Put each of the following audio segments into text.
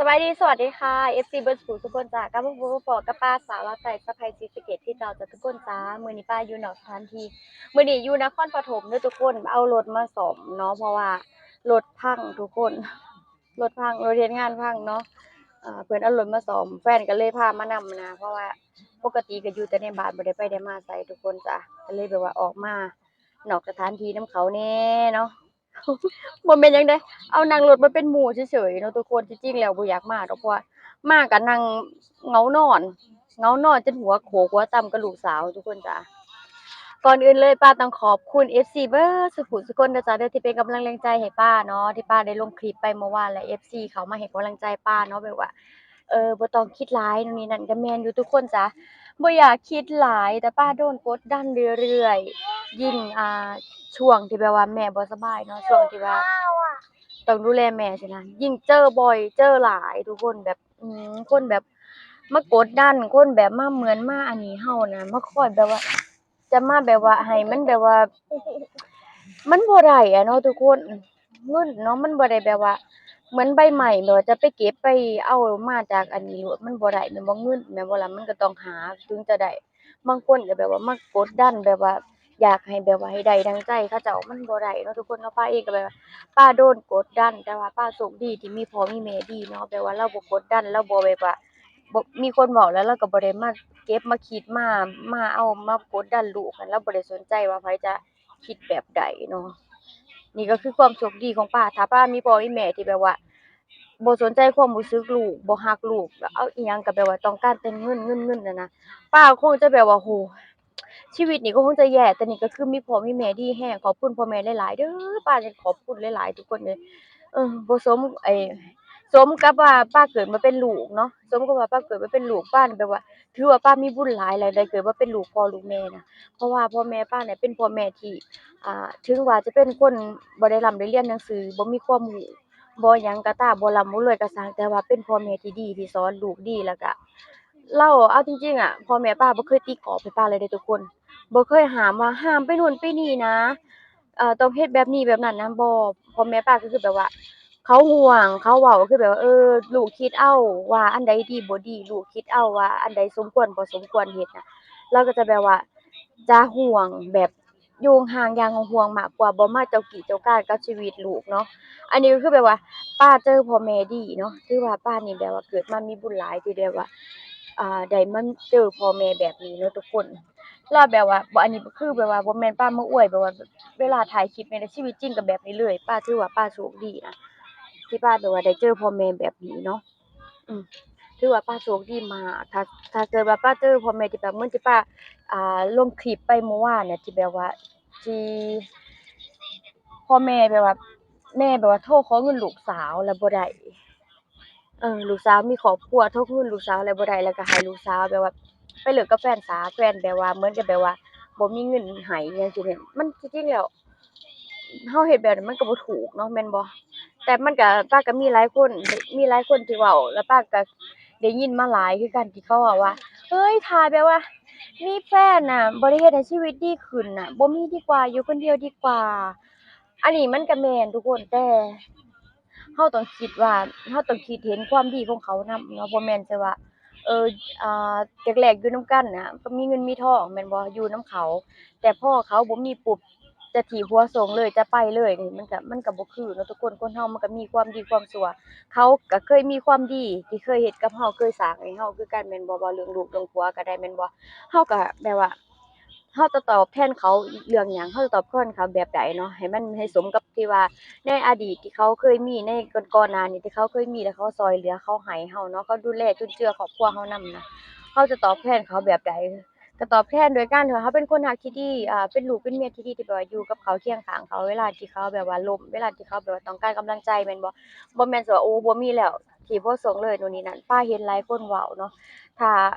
ສະບາຍດີ ສະຫວັດດີຄ່ະ ເອັຟຊີ ເບິດສູ່ທຸກຄົນຈ້າ ກັບມາພົບມາພໍ້ກັບປ້າສາວລາວໃຕ້ ສະໃພ້ສີສະເກດ ຄືເກົ່າຈ້າທຸກຄົນຈ້າ. ມື້ນີ້ປ້າຢູ່ນອກສະຖານທີ່ ມື້ນີ້ຢູ່ນະຄອນປະຖົມເດີທຸກຄົນ ເອົາລົດມາສ້ອມເນາະ ເພາະວ່າລົດພັງທຸກຄົນ ລົດພັງ ລົດເຮັດງານພັງເນາະ ເອີ ເພິ່ນເອົາລົດມາສ້ອມ ແຟນກໍເລີຍພາມານຳນະ ເພາະວ່າປົກກະຕິກໍຢູ່ແຕ່ໃນບ້ານ ບໍ່ໄດ້ໄປໄດ້ມາໃສທຸກຄົນຈ້າ ກໍເລີຍແບບວ່າອອກມາ ນອກສະຖານທີ່ນຳເຂົາແດ່ເນາະ ບໍ່ແມ່ນຫຍັງເດ້ ເອົານັ່ງລົດມາເປັນໝູ່ເສີຍໆເນາະທຸກຄົນ. ທີ່ຈິງແລ້ວບໍ່ຢາກມາດອກ ເພາະວ່າມາກໍນັ່ງເຫງົານອນ ເຫງົານອນຈົນຫົວໂຂກຫົວຕ່ຳກັບລູກສາວທຸກຄົນຈ້າ. ກ່ອນອື່ນເລີຍ ປ້າຕ້ອງຂອບຄຸນ ເອັຟຊີ ເບິດສູ່ຜູ້ສູ່ຄົນເດີຈ້າເດີ ທີ່ເປັນກຳລັງແຮງໃຈໃຫ້ປ້າເນາະ ທີ່ປ້າໄດ້ລົງຄລິບໄປເມື່ອວານ ແລະ ເອັຟຊີ ເຂົ້າມາໃຫ້ກຳລັງໃຈປ້າເນາະ ແບບວ່າ ເອີ ບໍ່ຕ້ອງຄິດຫຼາຍ ໂນ່ນນີ້ນັ້ນ ກໍແມ່ນຢູ່ທຸກຄົນຈ້າ ບໍ່ຢາກຄິດຫຼາຍ ແຕ່ປ້າໂດນກົດດັນເລື້ອຍໆ ຍິ່ງ ອ່າ ຊ່ວງທີ່ແບບວ່າແມ່ບໍ່ສະບາຍເນາະ ຊ່ວງທີ່ວ່າຕ້ອງດູແລແມ່ຊີ້ນະ ຍິ່ງເຈີບ່ອຍ ເຈີຫຼາຍທຸກຄົນ ແບບ ອືມ ຄົນແບບມາກົດດັນ ຄົນແບບມາເໝືອນມາອັນນີ້ເຮົານະ ມາຄອຍແບບວ່າ ຈະມາແບບວ່າໃຫ້ມັນແບບວ່າ ມັນບໍ່ໄດ້ອະເນາະທຸກຄົນ ເງິນເນາະ ມັນບໍ່ໄດ້ແບບວ່າເໝືອນໃບໄມ້ ແບບວ່າຈະໄປເກັບໄປເອົາມາຈາກອັນນີ້ໂລດ ມັນບໍ່ໄດ້ແມ່ນບໍ່ ເງິນແມ່ນບໍ່ລະ ມັນກໍຕ້ອງຫາເຖິງຈະໄດ້ ບາງຄົນກໍແບບວ່າມາກົດດັນ ແບບວ່າຢາກໃຫ້ແບບວ່າໃຫ້ໄດ້ດັ່ງໃຈເຂົາເຈົ້າ ມັນບໍ່ໄດ້ເນາະທຸກຄົນເນາະ. ປ້າເອງກໍແບບວ່າປ້າໂດນກົດດັນ ແຕ່ວ່າປ້າໂຊກດີທີ່ມີພໍ່ມີແມ່ດີເນາະ ແບບວ່າລາວບໍ່ກົດດັນ ລາວບໍ່ແບບວ່າ ບໍ່ ມີຄົນເວົ້າແລ້ວລາວກໍບໍ່ໄດ້ມາເກັບມາຄິດມາ ມາເອົາມາກົດດັນລູກ ລາວບໍ່ໄດ້ສົນໃຈວ່າໃຜຈະຄິດແບບໃດເນາະ. ນີ້ກໍຄືຄວາມໂຊກດີຂອງປ້າ ຖ້າປ້າມີພໍ່ມີແມ່ທີ່ແບບວ່າບໍ່ສົນໃຈຄວາມຮູ້ສຶກລູກ ບໍ່ຮັກລູກ ເອົາອີ່ຫຍັງກໍແບບວ່າຕ້ອງການແຕ່ເງິນ ເງິນ ເງິນນັ້ນນະ ປ້າຄົງຈະແບບວ່າ ໂຫ ຊີວິດນີ້ກໍຄົງຈະແຍ່ ແຕ່ນີ້ກໍຄືມີພໍ່ມີແມ່ດີແຮງ ຂອບຄຸນພໍ່ແມ່ຫຼາຍໆເດີ ປ້ານີ້ຂອບຄຸນຫຼາຍໆທຸກຄົນເອີຍ. ເອີ ບໍ່ສົມ ໄອ້ ສົມກັບວ່າປ້າເກີດມາເປັນລູກເນາະ ສົມກັບວ່າປ້າເກີດມາເປັນລູກ ປ້ານີ້ແບບວ່າ ຖືວ່າປ້າມີບຸນຫຼາຍແລ້ວ ໄດ້ເກີດມາເປັນລູກພໍ່ລູກແມ່ນະ ເພາະວ່າພໍ່ແມ່ປ້ານີ້ເປັນພໍ່ແມ່ທີ່ ອ່າ ເຖິງວ່າຈະເປັນຄົນບໍ່ໄດ້ລ່ຳໄດ້ຮຽນໜັງສື ບໍ່ມີຄວາມຮູ້ ບໍ່ຫຍັງກໍຕາມ ບໍ່ລ່ຳບໍ່ລວຍກໍຊ່າງ ແຕ່ວ່າເປັນພໍ່ແມ່ທີ່ດີ ທີ່ສອນລູກດີ ແລ້ວກະ ລາວ ເອົາຈິງໆອະ ພໍ່ແມ່ປ້າບໍ່ເຄີຍຕີກອບໃຫ້ປ້າເລີຍເດ້ທຸກຄົນ ບໍ່ເຄີຍຫ້າມວ່າ ຫ້າມໄປໂນ່ນໄປນີ້ນະ ເອີ ຕ້ອງເຮັດແບບນີ້ແບບນັ້ນນະ ບໍ່ ພໍ່ແມ່ປ້າກໍຄືແບບວ່າ ເຂົາຫ່ວງ ເຂົາເວົ້າ ກໍຄືແບບວ່າ ເອີ ລູກຄິດເອົາວ່າອັນໃດດີບໍ່ດີ ລູກຄິດເອົາວ່າອັນໃດສົມຄວນບໍ່ສົມຄວນເຮັດນະ ລາວກໍຈະແບບວ່າ ຈະຫ່ວງແບບຢູ່ຫ່າງໆຢ່າງຫ່ວງໆມາກກວ່າ ບໍ່ມາເຈົ້າກີ້ເຈົ້າການກັບຊີວິດລູກເນາະ. ອັນນີ້ກໍຄືແບບວ່າປ້າເຈີພໍ່ແມ່ດີເນາະ ຖືວ່າປ້ານີ້ແບບວ່າເກີດມາມີບຸນຫຼາຍທີ່ແບບວ່າ ອ່າ ໄດ້ມາເຈີພໍ່ແມ່ແບບນີ້ເນາະທຸກຄົນ ລະແບບວ່າ ບໍ່ ອັນນີ້ຄືແບບວ່າບໍ່ແມ່ນປ້າມາອວຍ ແບບວ່າເວລາຖ່າຍຄລິບນີ້ ແລະ ຊີວິດຈິງກໍແບບນີ້ເລີຍ ປ້າຖືວ່າປ້າໂຊກດີນະ ທີ່ປ້າແບບວ່າໄດ້ເຈີພໍ່ແມ່ແບບນີ້ເນາະ. ອືມ ຖືວ່າປ້າໂຊກດີມາກ ຖ້າ ຖ້າເກີດວ່າປ້າເຈີພໍ່ແມ່ທີ່ແບບເໝືອນທີ່ປ້າ ອ່າ ລົງຄລິບໄປເມື່ອວານນະ ທີ່ແບບວ່າ ທີ່ພໍ່ແມ່ແບບວ່າ ແມ່ແບບວ່າໂທຂໍເງິນລູກສາວແລ້ວບໍ່ໄດ້ ເອີ ລູກສາວມີຄອບຄົວ ໂທເງິນລູກສາວແລ້ວບໍ່ໄດ້ ແລ້ວກໍໃຫ້ລູກສາວແບບວ່າໄປເລີກກັບແຟນສາ ແຟນແບບວ່າເໝືອນກັບແບບວ່າບໍ່ມີເງິນໃຫ້ຫຍັງຊີ້ແມ່ນ ມັນ ທີ່ຈິງແລ້ວ ເຮົາເຮັດແບບນັ້ນມັນກໍບໍ່ຖືກເນາະ ແມ່ນບໍ່? ແຕ່ມັນກໍ ປ້າກໍມີຫຼາຍຄົນ ມີຫຼາຍຄົນທີ່ເວົ້າ ແລ້ວປ້າກໍໄດ້ຍິນມາຫຼາຍຄືກັນ ທີ່ເຂົາເວົ້າວ່າ ເຮີ້ຍ ຖ້າແບບວ່າມີແຟນນະ ບໍ່ໄດ້ເຮັດໃຫ້ຊີວິດດີຂຶ້ນນະ ບໍ່ມີດີກວ່າ ຢູ່ຄົນດຽວດີກວ່າ. ອັນນີ້ມັນກໍແມ່ນທຸກຄົນ ແຕ່ເຮົາຕ້ອງຄິດວ່າ ເຮົາຕ້ອງຄິດເຫັນຄວາມດີຂອງເຂົານຳເນາະ ບໍ່ແມ່ນແຕ່ວ່າ ເອີ ອ່າ ແລກໆຢູ່ນຳກັນນະ ກໍມີເງິນມີທອງແມ່ນບໍ່ ຢູ່ນຳເຂົາ ແຕ່ພໍເຂົາບໍ່ມີປຸບ ຈະຖີບຫົວສົ່ງເລີຍ ຈະໄປເລີຍນີ້ ມັນກະ ມັນກະບໍ່ຄືເນາະທຸກຄົນ ຄົນເຮົາມັນກະມີຄວາມດີຄວາມຊົ່ວ ເຂົາກະເຄີຍມີຄວາມດີທີ່ເຄີຍເຮັດກັບເຮົາ ເຄີຍສ້າງໃຫ້ເຮົາຄືກັນແມ່ນບໍ່? ເວົ້າເລື່ອງລູກເລື່ອງຜົວກະໄດ້ແມ່ນບໍ່? ເຮົາກະແບບວ່າ ເຮົາຈະຕອບແທນເຂົາເລື່ອງຫຍັງ? ເຮົາຈະຕອບແທນເຂົາແບບໃດເນາະ ໃຫ້ມັນ ໃຫ້ສົມກັບທີ່ວ່າໃນອະດີດທີ່ເຂົາເຄີຍມີ ໃນກ່ອນໆໜ້ານີ້ທີ່ເຂົາເຄີຍມີ ແລ້ວເຂົາຊ່ອຍເຫຼືອ ເຂົາໃຫ້ເຮົາເນາະ ເຂົາດູແລຈຸນເຈືອຄອບຄົວເຮົານຳນະ ເຮົາຈະຕອບແທນເຂົາແບບໃດ? ກໍຕອບແທນໂດຍການທີ່ວ່າເຮົາເປັນຄົນຮັກທີ່ດີ ອ່າ ເປັນລູກເປັນເມຍທີ່ດີ ທີ່ແບບວ່າຢູ່ກັບເຂົາ ຄຽງຂ້າງເຂົາ ເວລາທີ່ເຂົາແບບວ່າລົ້ມ ເວລາທີ່ເຂົາແບບວ່າຕ້ອງການກຳລັງໃຈແມ່ນບໍ່? ບໍ່ແມ່ນຊິວ່າ ໂອ້ ບໍ່ມີແລ້ວ ຖີບຫົວສົ່ງເລີຍ ໂນ່ນນີ້ນັ້ນ ປ້າເຫັນຫຼາຍຄົນເວົ້າເນາະ. ຖ້າ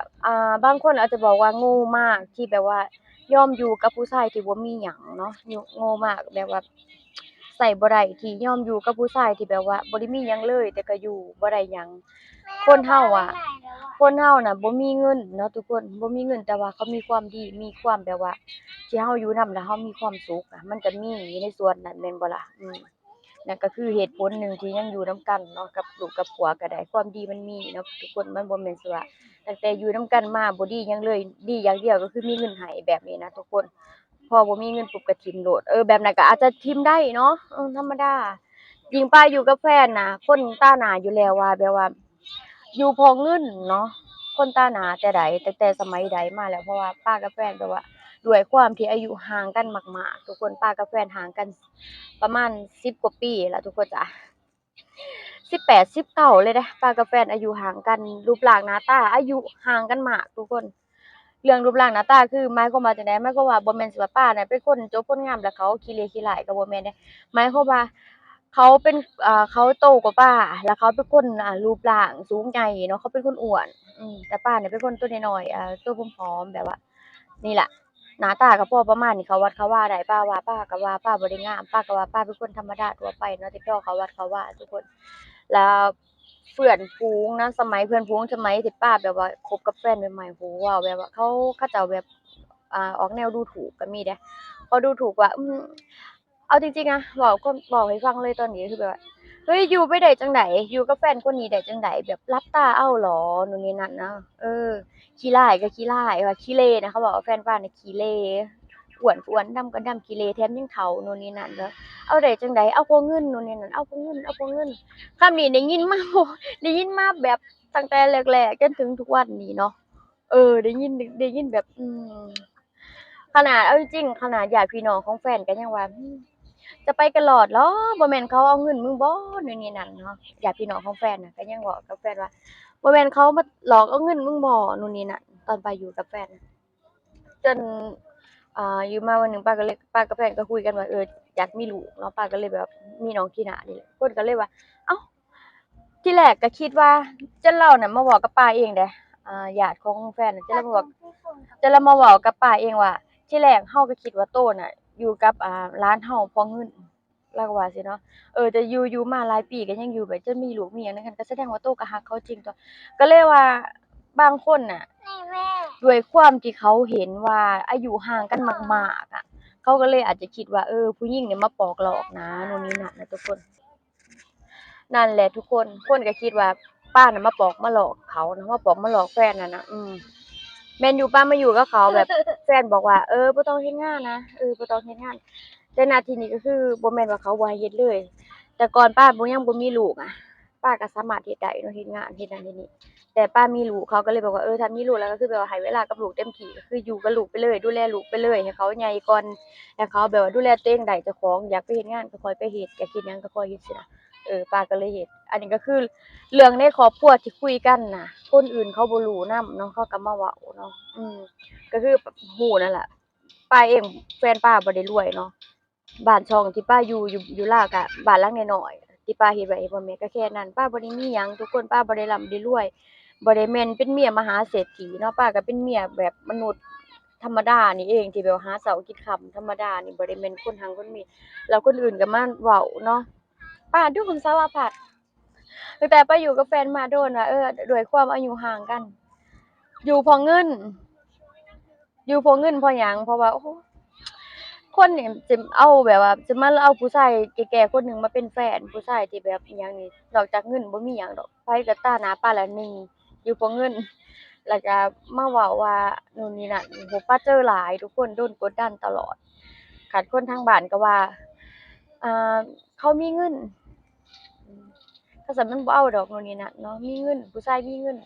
ອ່າ ບາງຄົນອາດຈະບອກວ່າໂງ່ມາກ ທີ່ແບບວ່າຍອມຢູ່ກັບຜູ້ຊາຍທີ່ບໍ່ມີຫຍັງເນາະ ໂງ່ມາກ ແບບວ່າ ໃຊ້ບໍ່ໄດ້ ທີ່ຍອມຢູ່ກັບຜູ້ຊາຍທີ່ແບບວ່າບໍ່ໄດ້ມີຫຍັງເລີຍ ແຕ່ກໍຢູ່ບໍ່ໄດ້ຫຍັງ. ຄົນເຮົາອະ ຄົນເຮົານະບໍ່ມີເງິນເນາະທຸກຄົນ ບໍ່ມີເງິນ ແຕ່ວ່າເຂົາມີຄວາມດີ ມີຄວາມແບບວ່າ ທີ່ເຮົາຢູ່ນຳແລ້ວເຮົາມີຄວາມສຸກ ມັນກໍມີຢູ່ໃນສ່ວນນັ້ນແມ່ນບໍ່ລະ? ອືມ ນັ້ນກໍຄືເຫດຜົນໜຶ່ງທີ່ຍັງຢູ່ນຳກັນເນາະ ກັບລູກກັບຜົວກໍໄດ້. ຄວາມດີມັນມີເນາະທຸກຄົນ, ມັນບໍ່ແມ່ນຊິວ່າຕັ້ງແຕ່ຢູ່ນຳກັນມາບໍ່ດີຫຍັງເລີຍ, ດີຢ່າງດຽວກໍຄືມີເງິນໃຫ້ແບບນີ້ນະທຸກຄົນ. ພໍບໍ່ມີເງິນປຸບກໍຖິ້ມໂລດ. ເອີ ແບບນັ້ນກໍອາດຈະຖິ້ມໄດ້ເນາະ, ເອີ ທຳມະດາ. ຍິ່ງປ້າຢູ່ກັບແຟນນະ ຄົນຕາໜ້າຢູ່ແລ້ວວ່າ ແບບວ່າຢູ່ເພາະເງິນເນາະ, ຄົນຕາໜ້າແຕ່ໃດ ຕັ້ງແຕ່ສະໄໝໃດມາແລ້ວ. ເພາະວ່າປ້າກັບແຟນແບບວ່າ ດ້ວຍຄວາມທີ່ອາຍຸຫ່າງກັນມາກໆ ທຸກຄົນ, ປ້າກັບແຟນຫ່າງກັນປະມານສິບກວ່າປີລະທຸກຄົນຈ້າ. ສິບແປດ ສິບເກົ້າເລີຍເດ້ ປ້າກັບແຟນອາຍຸຫ່າງກັນ, ຮູບຮ່າງໜ້າຕາອາຍຸຫ່າງກັນມາກທຸກຄົນ. ເລື່ອງຮູບຮ່າງໜ້າຕາຄືໝາຍຄວາມວ່າຈັ່ງໃດ? ໝາຍຄວາມວ່າບໍ່ແມ່ນຊິວ່າປ້ານະເປັນຄົນຈົບຄົນງາມ ແລ້ວເຂົາຂີ້ເລຂີ້ຮ້າຍ ກໍບໍ່ແມ່ນເດ້. ໝາຍຄວາມວ່າເຂົາເປັນ ເຂົາໂຕກວ່າປ້າ ແລ້ວເຂົາເປັນຄົນ ອາ ຮູບຮ່າງສູງໃຫຍ່ເນາະ, ເຂົາເປັນຄົນອ້ວນ. ອືມ ແຕ່ປ້ານີ້ເປັນຄົນຕົວນ້ອຍໆ ເອີ ຕົວຜອມໆ ແບບວ່າ ນີ້ລະ ໜ້າຕາກໍພໍປະມານນີ້ ເຂົາວັດເຂົາວາໄດ້. ປ້າວ່າ ປ້າກໍວ່າປ້າບໍ່ໄດ້ງາມ, ປ້າກໍວ່າປ້າເປັນຄົນທຳມະດາທົ່ວໄປເນາະ ທີ່ພໍເຂົາວັດເຂົາວາທຸກຄົນ. ແລ້ວເພື່ອນຝູງນະ ສະໄໝເພື່ອນຝູງ ສະໄໝທີ່ປ້າແບບວ່າຄົບກັບແຟນໃໝ່ໆ ໂຫ ເວົ້າແບບວ່າເຂົາ ເຂົາເຈົ້າແບບ ອ່າ ອອກແນວດູຖູກກໍມີເດ້. ເຂົາດູຖູກວ່າ ອືມ ເອົາຈິງໆນະ ເວົ້າຄວາມ ເວົ້າໃຫ້ຟັງເລີຍຕອນນີ້ ຄືແບບວ່າ ເຮີ້ຍ ຢູ່ໄປໄດ້ຈັ່ງໃດ? ຢູ່ກັບແຟນຄົນນີ້ໄດ້ຈັ່ງໃດ? ແບບຫຼັບຕາເອົາຫຼໍ? ໂນ່ນນີ້ນັ້ນນະ. ເອີ ຂີ້ຮ້າຍກໍຂີ້ຮ້າຍ ວ່າຂີ້ເລນະ, ເຂົາເວົ້າວ່າແຟນປ້ານະຂີ້ເລ, ອ້ວນກໍອ້ວນ, ດຳກໍດຳ, ຂີ້ເລ ແຖມຍັງເຖົ້າ ໂນ່ນນີ້ນັ້ນ. ແລ້ວເອົາໄດ້ຈັ່ງໃດ? ເອົາເພາະເງິນ ໂນ່ນນີ້ນັ້ນ, ເອົາເພາະເງິນ ເອົາເພາະເງິນ. ຄຳນີ້ໄດ້ຍິນມາ ໄດ້ຍິນມາແບບຕັ້ງແຕ່ແລກໆ ຈົນເຖິງທຸກວັນນີ້ເນາະ. ເອີ ໄດ້ຍິນ ໄດ້ຍິນແບບ ອືມ ຂະໜາດ ເອົາຈິງໆ ຂະໜາດຍາດພີ່ນ້ອງຂອງແຟນກໍຍັງວ່າ ອືມ ຈະໄປກັນລອດເຫລອ? ບໍ່ແມ່ນເຂົາເອົາເງິນມຶງບໍ? ໂນ່ນນີ້ນັ້ນເນາະ. ຍາດພີ່ນ້ອງຂອງແຟນນະ ກໍຍັງເວົ້າກັບແຟນວ່າ ບໍ່ແມ່ນເຂົາມາຫຼອກເອົາເງິນມຶງບໍ? ໂນ່ນນີ້ນັ້ນ ຕອນປ້າຢູ່ກັບແຟນນະ. ຈົນ ອ່າ ຢູ່ມາວັນໜຶ່ງ ປ້າກໍເລີຍ ປ້າກັບແຟນກໍຄຸຍກັນວ່າ ເອີ ຢາກມີລູກເນາະ, ປ້າກໍເລີຍແບບມີນ້ອງທີໜ້ານີ້ແຫຼະ. ເພິ່ນກໍເລີຍວ່າ ເອົ້າ ທີແລກກໍຄິດວ່າ ຈົນລາວນະມາເວົ້າກັບປ້າເອງເດ້ ອ່າ ຍາດຂອງແຟນນະ ຈົນລາວມາເວົ້າ ຈົນລາວມາເວົ້າກັບປ້າເອງວ່າ ທີແລກເຮົາກໍຄິດວ່າໂຕນະຢູ່ກັບ ອ່າ ຫຼານເຮົາເພາະເງິນ ລາວກໍວ່າຊີ້ເນາະ. ເອີ ແຕ່ຢູ່ ຢູ່ມາຫຼາຍປີກໍຍັງຢູ່ແບບຈົນມີລູກມີຫຍັງນຳກັນ ກໍສະແດງວ່າໂຕກໍຮັກເຂົາຈິງຕົວະ. ກໍເລີຍວ່າບາງຄົນນະ ດ້ວຍຄວາມທີ່ເຂົາເຫັນວ່າອາຍຸຫ່າງກັນມາກໆອະ ເຂົາກໍເລີຍອາດຈະຄິດວ່າ ເອີ ຜູ້ຍິງນີ້ມາປອກຫຼອກນາ ໂນ່ນນີ້ນັ້ນນະທຸກຄົນ. ນັ້ນແຫຼະທຸກຄົນ ຄົນກໍຄິດວ່າປ້ານະມາປອກມາຫຼອກເຂົານະ ມາປອກມາຫຼອກແຟນຫັ້ນນະ. ອືມ ແມ່ນຢູ່ ປ້າມາຢູ່ກັບເຂົາແບບ ແຟນບອກວ່າ ເອີ ບໍ່ຕ້ອງເຮັດງານນະ ເອີ ບໍ່ຕ້ອງເຮັດງານ. ແຕ່ນະທີ່ນີ້ກໍຄືບໍ່ແມ່ນວ່າເຂົາບໍ່ໃຫ້ເຮັດເລີຍ, ແຕ່ກ່ອນປ້າບໍ່ ຍັງບໍ່ມີລູກອະ ປ້າກໍສາມາດເຮັດໄດ້ເນາະ ເຮັດງານເຮັດນັ້ນເຮັດນີ້. ແຕ່ປ້າມີລູກ ເຂົາກໍເລີຍບອກວ່າ ເອີ ຖ້າມີລູກແລ້ວກໍຄືແບບວ່າໃຫ້ເວລາກັບລູກເຕັມທີ່ ກໍຄືຢູ່ກັບລູກໄປເລີຍ ດູແລລູກໄປເລີຍ ໃຫ້ເຂົາໃຫຍ່ກ່ອນ ໃຫ້ເຂົາແບບວ່າດູແລຕົວເອງໄດ້ ເຈົ້າຂອງຢາກໄປເຮັດງານກໍຄ່ອຍໄປເຮັດ ຢາກເຮັດຫຍັງກໍຄ່ອຍເຮັດຊີ້ນະ. ເອີ ປ້າກໍເລີຍເຮັດ. ອັນນີ້ກໍຄືເລື່ອງໃນຄອບຄົວທີ່ຄຸຍກັນນະ ຄົນອື່ນເຂົາບໍ່ຮູ້ນຳເນາະ ເຂົາກໍມາເວົ້າເນາະ. ອືມ ກໍຄືຮູ້ນັ້ນລະ ປ້າເອງ ແຟນປ້າບໍ່ໄດ້ລວຍເນາະ. ບ້ານຊ່ອງທີ່ປ້າຢູ່ ຢູ່ ຢູ່ລາວກະບ້ານຫຼັງນ້ອຍໆ ທີ່ປ້າເຮັດໄວ້ໃຫ້ພໍ່ແມ່ກໍແຄ່ນັ້ນ. ປ້າບໍ່ໄດ້ມີຫຍັງທຸກຄົນ ປ້າບໍ່ໄດ້ລ່ຳໄດ້ລວຍ ບໍ່ໄດ້ແມ່ນເປັນເມຍມະຫາເສດຖີເນາະ. ປ້າກໍເປັນເມຍແບບມະນຸດທຳມະດານີ້ເອງ ທີ່ແບບວ່າຫາເຊົ້າກິນຄ່ຳທຳມະດານີ້ ບໍ່ໄດ້ແມ່ນຄົນຮັ່ງຄົນມີ. ແລ້ວຄົນອື່ນກໍມາເວົ້າເນາະ ປ້າໂດນສາລະພັດ. ຕັ້ງແຕ່ໄປຢູ່ກັບແຟນມາໂດນວ່າ ເອີ ດ້ວຍຄວາມອາຍຸຫ່າງກັນ ຢູ່ເພາະເງິນ ຢູ່ເພາະເງິນເພາະຫຍັງ ເພາະວ່າ ໂອ້ ຄົນນີ້ຊິເອົາແບບວ່າ ຊິມາເອົາຜູ້ຊາຍແກ່ໆຄົນໜຶ່ງມາເປັນແຟນ ຜູ້ຊາຍທີ່ແບບອີ່ຫຍັງນີ້ ນອກຈາກເງິນບໍ່ມີຫຍັງດອກ. ໃຜກໍຕາໜ້າປາລະໜຶ່ງ ຢູ່ເພາະເງິນ ແລ້ວກໍມາເວົ້າວ່າໂນ່ນນີ້ນັ້ນ. ໂອ້ ປ້າເຈີຫຼາຍ ທຸກຄົນ ໂດນກົດດັນຕະຫຼອດ. ຄັນຄົນທາງບ້ານກໍວ່າ ອ່າ ເຂົາມີເງິນ ຄັນຊັ້ນມັນບໍ່ເອົາດອກ ໂນ່ນນີ້ນັ້ນເນາະ. ມີເງິນ ຜູ້ຊາຍມີເງິນ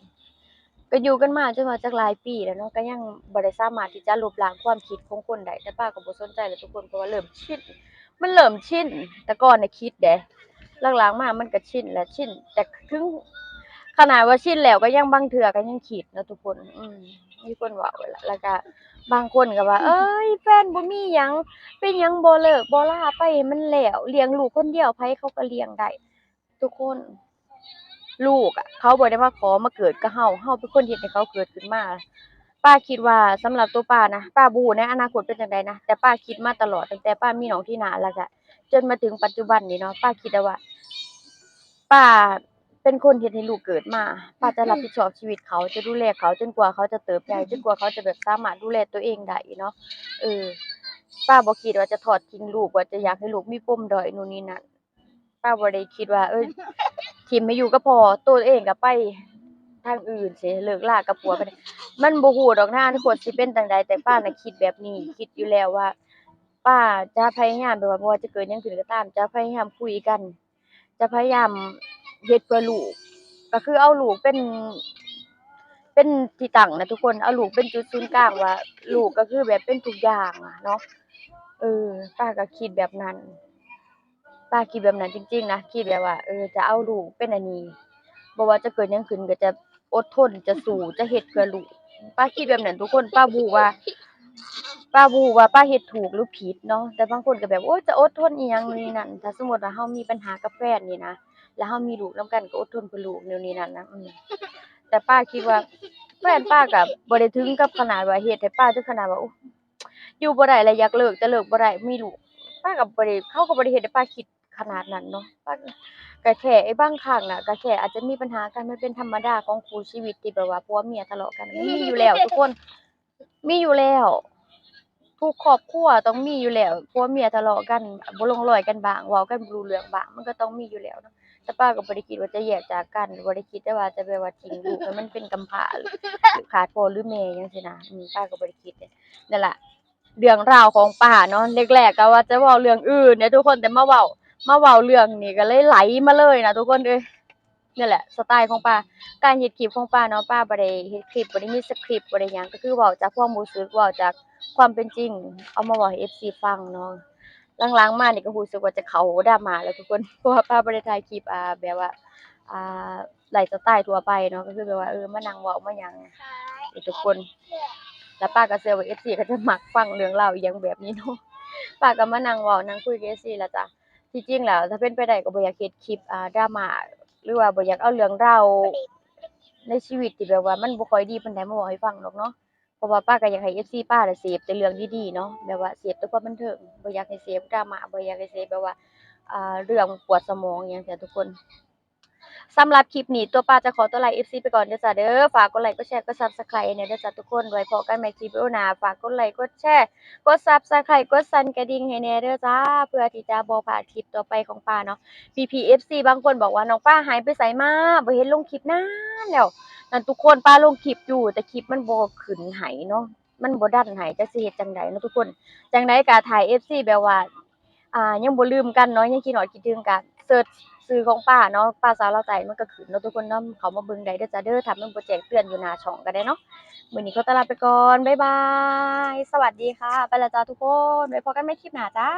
ກໍຢູ່ກັນມາຈົນວ່າຈັກຫຼາຍປີແລ້ວເນາະ ກໍຍັງບໍ່ໄດ້ສາມາດທີ່ຈະລົບລ້າງຄວາມຄິດຂອງຄົນໄດ້. ແຕ່ປ້າກໍບໍ່ສົນໃຈແລ້ວທຸກຄົນ ເພາະວ່າເລີ່ມຊິນ ມັນເລີ່ມຊິນ. ແຕ່ກ່ອນນະຄິດເດ້ ຫຼັງໆມາມັນກໍຊິນແຫຼະ ຊິນ ແຕ່ເຖິງຂະໜາດວ່າຊິນແລ້ວ ກໍຍັງ ບາງເທື່ອກໍຍັງຄິດເນາະທຸກຄົນ. ອືມ ມີຄົນເວົ້າແຫຼະ ແລ້ວກໍບາງຄົນກໍວ່າ ເອີຍ ແຟນບໍ່ມີຫຍັງ ເປັນຫຍັງບໍ່ເລີກບໍ່ລາໄປໃຫ້ມັນແລ້ວ ລ້ຽງລູກຄົນດຽວ ໃຜເຂົາກໍລ້ຽງໄດ້. ທຸກຄົນ ລູກອະ ເຂົາບໍ່ໄດ້ມາຂໍມາເກີດກັບເຮົາ ເຮົາເປັນຄົນເຮັດໃຫ້ເຂົາເກີດຂຶ້ນມາ. ປ້າຄິດວ່າສຳລັບຕົວປ້ານະ ປ້າບໍ່ຮູ້ໃນອະນາຄົດເປັນຈັ່ງໃດນະ ແຕ່ປ້າຄິດມາຕະຫຼອດ ຕັ້ງແຕ່ປ້າມີນ້ອງທີໜ້າ ແລ້ວກະຈົນມາເຖິງປັດຈຸບັນນີ້ເນາະ. ປ້າຄິດແຕ່ວ່າ ປ້າເປັນຄົນເຮັດໃຫ້ລູກເກີດມາ ປ້າຈະຮັບຜິດຊອບຊີວິດເຂົາ ຈະດູແລເຂົາຈົນກວ່າເຂົາຈະເຕີບໃຫຍ່ ຈົນກວ່າເຂົາຈະແບບສາມາດດູແລຕົວເອງໄດ້ເນາະ. ເອີ ປ້າບໍ່ຄິດວ່າຈະທອດຖິ້ມລູກ ວ່າຈະຢາກໃຫ້ລູກມີປົມດ້ອຍໂນ່ນນີ້ນັ້ນ. າບໍ່ໄດ້ຄິດວ່າ ເອີ ຖິ້ມໃຫ້ຢູ່ກັບພໍ່ ໂຕເອງກໍໄປທາງອື່ນຊິ ເລີກລາກັບຜົວໄປ ມັນບໍ່ຮູ້ດອກນາອະນາຄົດຊິເປັນຈັ່ງໃດ ແຕ່ປ້ານະຄິດແບບນີ້ ຄິດຢູ່ແລ້ວວ່າ ປ້າຈະພະຍາຍາມ ແບບວ່າບໍ່ວ່າຈະເກີດຫຍັງຂຶ້ນກໍຕາມ ຈະພະຍາຍາມຄຸຍກັນ ຈະພະຍາຍາມເຮັດເພື່ອລູກ ກໍຄືເອົາລູກເປັນ ເປັນທີ່ຕັ້ງນະທຸກຄົນ ເອົາລູກເປັນຈຸດສູນກາງ ວ່າລູກກໍຄືແບບເປັນທຸກຢ່າງອະເນາະ. ເອີ ປ້າກໍຄິດແບບນັ້ນ ປ້າຄິດແບບນັ້ນຈິງໆນະ ຄິດແບບວ່າ ເອີ ຈະເອົາລູກເປັນອັນນີ້ ບໍ່ວ່າຈະເກີດຫຍັງຂຶ້ນກໍຈະອົດທົນ ຈະສູ້ ຈະເຮັດເພື່ອລູກ ປ້າຄິດແບບນັ້ນທຸກຄົນ. ປ້າບໍ່ຮູ້ວ່າ ປ້າບໍ່ຮູ້ວ່າປ້າເຮັດຖືກຫຼືຜິດເນາະ ແຕ່ບາງຄົນກໍແບບ ໂອ້ຍ ຈະອົດທົນອີ່ຫຍັງນີ້ນັ້ນ ຖ້າສົມມຸດວ່າເຮົາມີບັນຫາກັບແຟນນີ້ນະ ແລ້ວເຮົາມີລູກນຳກັນກໍອົດທົນເພື່ອລູກແນວນີ້ນັ້ນນະ ອືມ ແຕ່ປ້າຄິດວ່າ ແຟນປ້າກໍບໍ່ໄດ້ເຖິງກັບຂະໜາດວ່າເຮັດໃຫ້ປ້າເຖິງຂະໜາດວ່າ ໂອ້ ຢູ່ບໍ່ໄດ້ແລ້ວຢາກເລີກ ແຕ່ເລີກບໍ່ໄດ້ ມີລູກ ປ້າກໍບໍ່ໄດ້ ເຂົາກໍບໍ່ໄດ້ເຮັດໃຫ້ປ້າຄິດຂະໜາດນັ້ນເນາະ ປ້າກໍແຄ່ ເອີ ບາງຄັ້ງນະ ກໍແຄ່ອາດຈະມີບັນຫາກັນ ມັນເປັນທຳມະດາຂອງຄູ່ຊີວິດທີ່ແບບວ່າຜົວເມຍທະເລາະກັນ ມັນມີຢູ່ແລ້ວທຸກຄົນ ມີຢູ່ແລ້ວ ທຸກຄອບຄົວຕ້ອງມີຢູ່ແລ້ວ ຜົວເມຍທະເລາະກັນ ບໍ່ລົງລອຍກັນບ້າງ ເວົ້າກັນບໍ່ຮູ້ເລື່ອງບ້າງ ມັນກໍຕ້ອງມີຢູ່ແລ້ວເນາະ. ແຕ່ປ້າກໍບໍ່ໄດ້ຄິດວ່າຈະແຍກຈາກກັນ ບໍ່ໄດ້ຄິດແຕ່ວ່າຈະແບບວ່າຖິ້ມລູກໃຫ້ມັນເປັນກຳພ້າ ຂາດພໍ່ຫຼືແມ່ຫຍັງຊີ້ນະ ອືມ ປ້າກໍບໍ່ໄດ້ຄິດເດ້. ນັ້ນລະ ເລື່ອງລາວຂອງປ້າເນາະ ແລກໆກໍວ່າຈະເວົ້າເລື່ອງອື່ນເດ້ທຸກຄົນ ແຕ່ມາເວົ້າ ມາເວົ້າເລື່ອງນີ້ກໍເລີຍໄຫຼມາເລີຍນະທຸກຄົນເອີຍ. ນີ້ແຫຼະສະໄຕຂອງປ້າ ການເຮັດຄລິບຂອງປ້າເນາະ ປ້າບໍ່ໄດ້ເຮັດຄລິບ ບໍ່ໄດ້ມີສະຄຣິບ ບໍ່ໄດ້ຫຍັງ ກໍຄືເວົ້າຈາກຄວາມຮູ້ສຶກ ເວົ້າຈາກຄວາມເປັນຈິງ ເອົາມາເວົ້າໃຫ້ເອັຟຊີຟັງເນາະ. ຫຼັງໆມານີ້ກໍຮູ້ສຶກວ່າຈະເຂົ້າດຣາມາແລ້ວທຸກຄົນ ເພາະວ່າປ້າບໍ່ໄດ້ຖ່າຍຄລິບ ອ່າ ແບບວ່າ ອ່າ ໄລຟ໌ສະໄຕທົ່ວໄປເນາະ ກໍຄືແບບວ່າ ເອີ ມານັ່ງເວົ້າມາຫຍັງໃຫ້ທຸກຄົນ ແລ້ວປ້າກໍເຊື່ອວ່າເອັຟຊີກໍຈະມັກຟັງເລື່ອງລາວອີ່ຫຍັງແບບນີ້ເນາະ. ປ້າກໍມານັ່ງເວົ້ານັ່ງຄຸຍກັບເອັຟຊີແລ້ວຈ້າ. ທີ່ຈິງແລ້ວຖ້າເປັນໄປໄດ້ກໍບໍ່ຢາກເຮັດຄລິບ ອ່າ ດຣາມາ ຫຼືວ່າບໍ່ຢາກເອົາເລື່ອງລາວໃນຊີວິດທີ່ແບບວ່າມັນບໍ່ຄ່ອຍດີປານໃດມາເວົ້າໃຫ້ຟັງດອກເນາະ ເພາະວ່າປ້າກໍຢາກໃຫ້ເອັຟຊີປ້ານະເສບແຕ່ເລື່ອງດີໆເນາະ ແບບວ່າເສບແຕ່ຄວາມບັນເທີງ ບໍ່ຢາກໃຫ້ເສບດຣາມາ ບໍ່ຢາກໃຫ້ເສບແບບວ່າ ອ່າ ເລື່ອງປວດສະໝອງຫຍັງຊີ້ນະທຸກຄົນ. ສຳລັບຄລິບນີ້ ຕົວປ້າຈະຂໍຕົວລາເອັຟຊີໄປກ່ອນເດີຈ້າເດີ ຝາກກົດໄລ ກົດແຊ ກົດ Subscribe ໃຫ້ແດ່ເດີຈ້າທຸກຄົນ ໄວ້ພໍ້ກັນໃໝ່ຄລິບວິດີໂອໜ້າ ຝາກກົດໄລ ກົດແຊ ກົດ Subscribe ກົດສັ່ນກະດິ່ງໃຫ້ແດ່ເດີຈ້າ ເພື່ອທີ່ຈະບໍ່ພາດຄລິບຕໍ່ໄປຂອງປ້າເນາະ. ພີ່ໆເອັຟຊີບາງຄົນບອກວ່າ ນ້ອງປ້າຫາຍໄປໃສມາ ບໍ່ເຫັນລົງຄລິບນານແລ້ວ. ນັ້ນທຸກຄົນ ປ້າລົງຄລິບຢູ່ ແຕ່ຄລິບມັນບໍ່ຂຶ້ນໃຫ້ເນາະ ມັນບໍ່ດັນໃຫ້ ຈັກຊິເຮັດຈັ່ງໃດເນາະທຸກຄົນ. ຈັ່ງໃດກະຖ້າເອັຟຊີແບບວ່າ ອ່າ ຍັງບໍ່ລືມກັນເນາະ ຍັງຄິດຮອດຄິດເຖິງກະເສີດຊື່ຂອງປ້າເນາະ ປ້າສາວລາວໃຕ້ ມັນກໍຂຶ້ນເນາະທຸກຄົນເນາະ ເຂົ້າມາເບິ່ງໄດ້ເດີຈ້າເດີ ຖ້າມັນບໍ່ແຈ້ງເຕືອນຢູ່ໜ້າຊ່ອງກໍໄດ້ເນາະ. ມື້ນີ້ຂໍຕົວລາໄປກ່ອນ ບາຍບາຍ ສະຫວັດດີຄ່ະ ໄປແລ້ວຈ້າທຸກຄົນ ໄວ້ພໍ້ກັນໃໝ່ຄລິບໜ້າຈ້າ.